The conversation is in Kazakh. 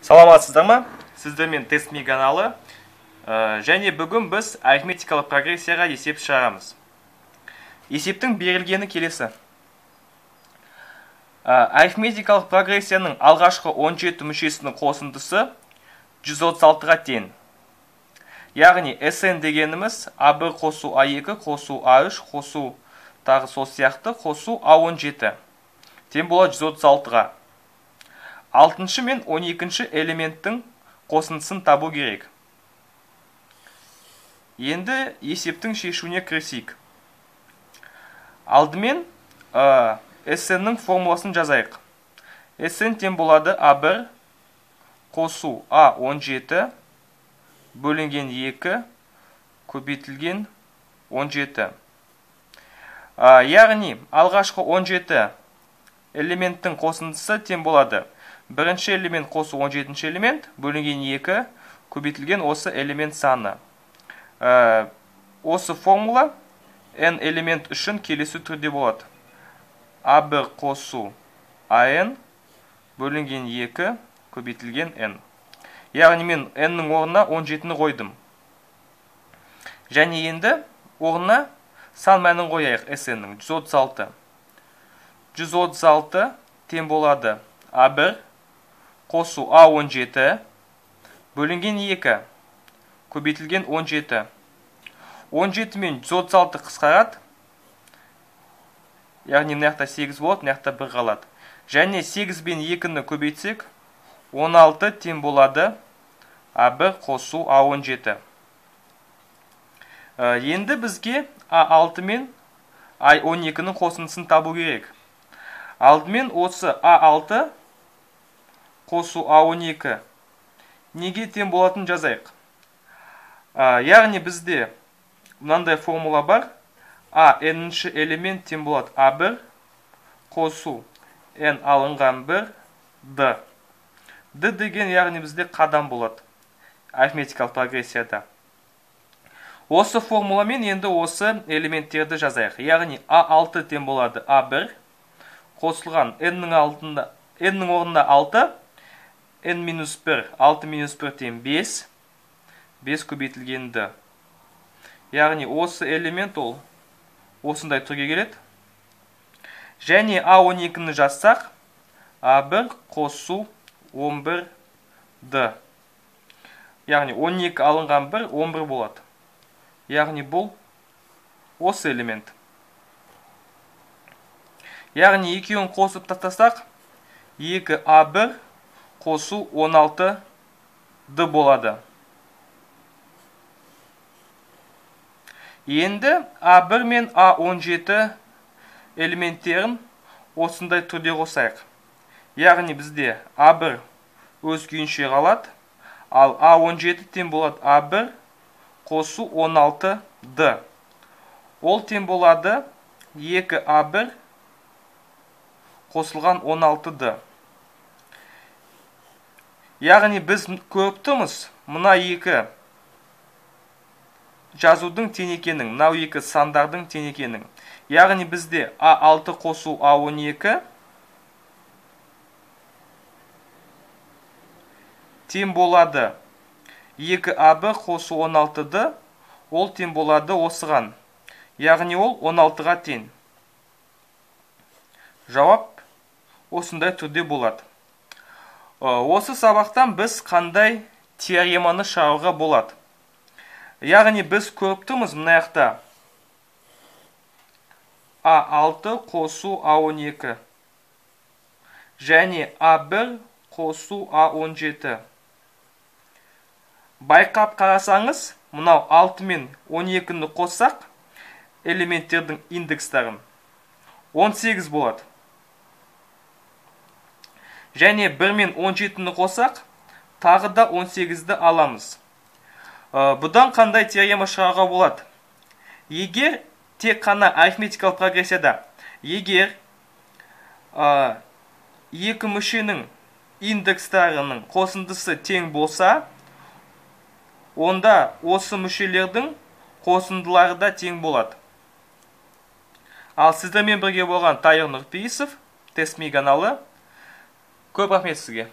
Саламатсыздар ма? Сіздермен Тест.ми каналы. Және бүгін біз арифметикалық прогрессияға есеп шығарамыз. Есептің берілгені келесі. Арифметикалық прогрессияның алғашқы 17 мүшесінің қосындысы 136-ға тең. Яғни Sn дегеніміз A1 қосу A2 қосу A3 қосу тағы сол сияқты қосу A17 тең болады 136-ға. 6 мен 12 элементтің қосындысын табу керек. Енді есептің шешуіне кірісейік. Алдымен Sn-нің формуласын жазайық. Sn тең болады A1 қосу A17 бөлінген 2 көбейтілген 17. Яғни алғашқы 17 элементтің қосындысы тең болады. Бірінші элемент қосу 17-ші элемент бөлінген 2 көбейтілген осы элемент саны. Осы формула n элемент үшін келесі түрде болады. A1 қосу AN бөлінген 2 көбейтілген n. Яғни мен n-нің орнына 17-ні қойдым. Және енді орнына сан мәнін қояйық Sn-нің 136. 136 тең болады A1 қосу A17 бөлінген 2 көбейтілген 17. 17 мен 136 қысқарады. Яғни мына жақта 8 болады, мына жақта 1 қалады. Және 8 бен 2-ні көбейтсек, 16 тең болады A1 қосу A17. Енді бізге A6 мен A12-нің қосындысын табу керек. Алдымен осы A6 қосу A12 неге тең болатын жазайық. Яғни бізде мынандай формула бар. A n-ші элемент тең болады A1 қосу n алынған 1 D. D деген яғни бізде қадам болады арифметикалық прогрессияда. Осы формуламен енді осы элементтерді жазайық. Яғни A6 тең болады A1 қосылған n-нің орнына 6, n минус 1, 6 минус 1 тең 5, 5 көбейтілген D. Яғни осы элемент ол осындай түрге келеді. Және A12-ні жазсақ, A1 қосу 11 D. Яғни 12 алынған 1, 11 болады. Яғни бұл осы элемент. Яғни екеуін қосып тастасақ, 2A1 қосу 16 D болады. Енді A1 мен A17 элементтерін осындай түрде қосайық. Яғни бізде A1 өз күйінше қалады, ал A17 тең болады A1 қосу 16 D. Ол тең болады 2A1 қосылған 16 D. Яғни біз көріп тұрмыз, мына екі жазудың тең екенін, мынау екі сандардың тең екенін. Яғни бізде A6 қосу A12 тең болады 2AB қосу 16D, ол тең болады осыған. Яғни ол 16-ға тең. Жауап осындай түрде болады. Осы сабақтан біз қандай теореманы шығаруға болады? Яғни біз көріп тұрмыз мына жақта A6 қосу A12 және A1 қосу A17. Байқап қарасаңыз, мынау 6 мен 12-ні қоссақ, элементтердің индекстарын 18 болады. Және 1 мен 17-ні қоссақ, тағы да 18-ді аламыз. Бұдан қандай теорема шығаруға болады? Егер тек қана арифметикалық прогрессияда, егер екі мүшенің индекстарының қосындысы тең болса, онда осы мүшелердің қосындылары да тең болады. Ал сіздермен бірге болған Тайыр Нұрпейісов, Тест.ми каналы. Көп рахмет сізге.